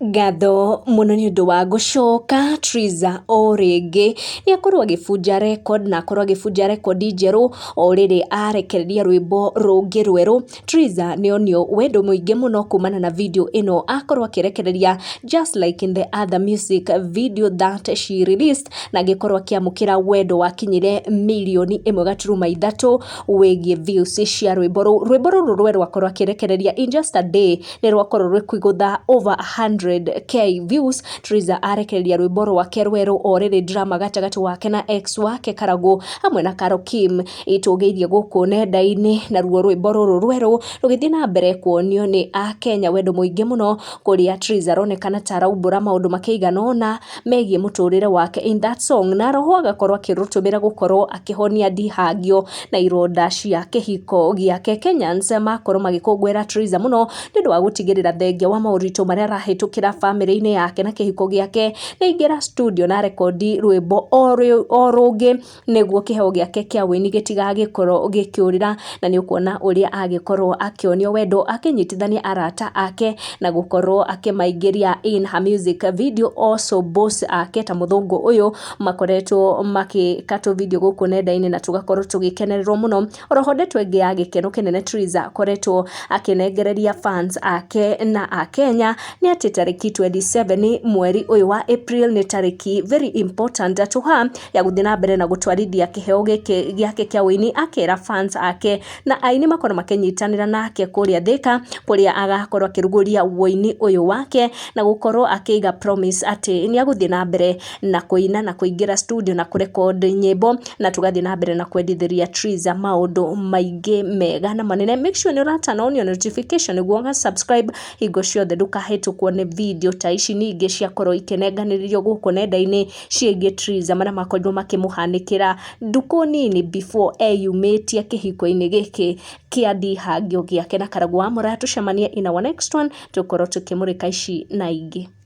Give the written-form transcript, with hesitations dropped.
Ngatho mũno nĩ ũndũ wa gũcoka Triza o rĩngĩ nĩ akorwo agĩbunja record na akorwo agĩbunja rekondi njerũ o rĩrĩ arekereria rwĩmbo rũngĩ rwerũ. Triza nĩ onio wendo mũingĩ mũno kumana na video ĩno akorwo akĩrekereria just like in the other music video that she released, na agĩkorwo akĩamũkĩra wendo wakinyire 1.3 mirioni wĩgiĩ views cia rwĩmbo rũu. Rwĩmbo rũrũ rwerũ akorwo akĩrekereria in just a day nĩ rwakorwo rũkĩgũtha over 100K views. Triza arekereria rwĩmbo rwake rwerũ o rĩrĩ drama gatagatĩ wake na ex wake Karagũ hamwe na Carol Kim itũgĩirie gũkũ nenda-inĩ, naruo rwĩmbo rũrũ rwerũ rũgĩthiĩ na mbere kuonio nĩ akenya wendo mũingĩ mũno, kũrĩa Triza aronekana ta araumbũra maũndũ makĩigana ũna megiĩ mũtũrĩre wake in that song, na roho agakorwo akĩrũtũmĩra gũkorwo akĩhonia ndihangio na ironda cia kĩhiko gĩake. Kenyans makorwo magĩkũngũĩra Triza mũno nĩ ũndũ wa gũtigĩrĩra thengia wa moritũ marĩa arahĩtũkĩra bamĩrĩ-inĩ yake na kĩhiko gĩake, nĩ aingĩra studio na rekondi rwĩmbo o rũngĩ nĩguo kĩheo gĩake kĩa ũini gĩtigagĩkorwo gĩkĩũrĩra, na nĩ ũkuona ũrĩa agĩkorwo akĩonio wendo akĩnyitithania arata ake na gũkorwo akĩmaingĩria in her music video. Also boss ake ta mũthũngũ ũyũ makoretwo makĩka video gũkũ nenda-inĩ na tũgakorwo tũgĩkenererwo mũno. Oroho ndeto ĩngĩ ya gĩkeno kĩnene Triza akoretwo akĩnengereria fans ake na akenya nĩ atĩ tarĩki 27 mweri ũyũ wa April nĩ tarĩki very important to her ya gũthiĩ na mbere na gũtwarithia kĩheo gĩkĩ gĩake kĩa ũini. Akera fans ake na aini makorwo makĩnyitanĩra nake kũrĩa Thika, kũrĩa agakorwo akĩrugũria ũini ũyũ wake na gũkorwo akĩiga promise atĩ nĩ agũthiĩ na mbere na kũina na kũingĩra studio na kũrecord nyĩmbo, na tũgathiĩ na mbere na kwendithĩria Triza maũndũ maingĩ mega na manene. Make sure nĩ ũra turn on your notification nĩguo ũga subscribe hingo ciothe ndũkahĩtũkwo nĩ video ta ici ningĩ ciakorwo ikĩnenganĩrĩrio gũkũ nenda-inĩ ciĩgiĩ Triza marĩa makorirwo makĩmũhanĩkĩra ndukũ nini before eyumĩtie kĩhiko-inĩ gĩkĩ kĩa ndihangio gĩake na Karagũ wa Mũraya. Tũcemanie in our next one, tũkorwo tũkĩmũrĩka ici na ingĩ.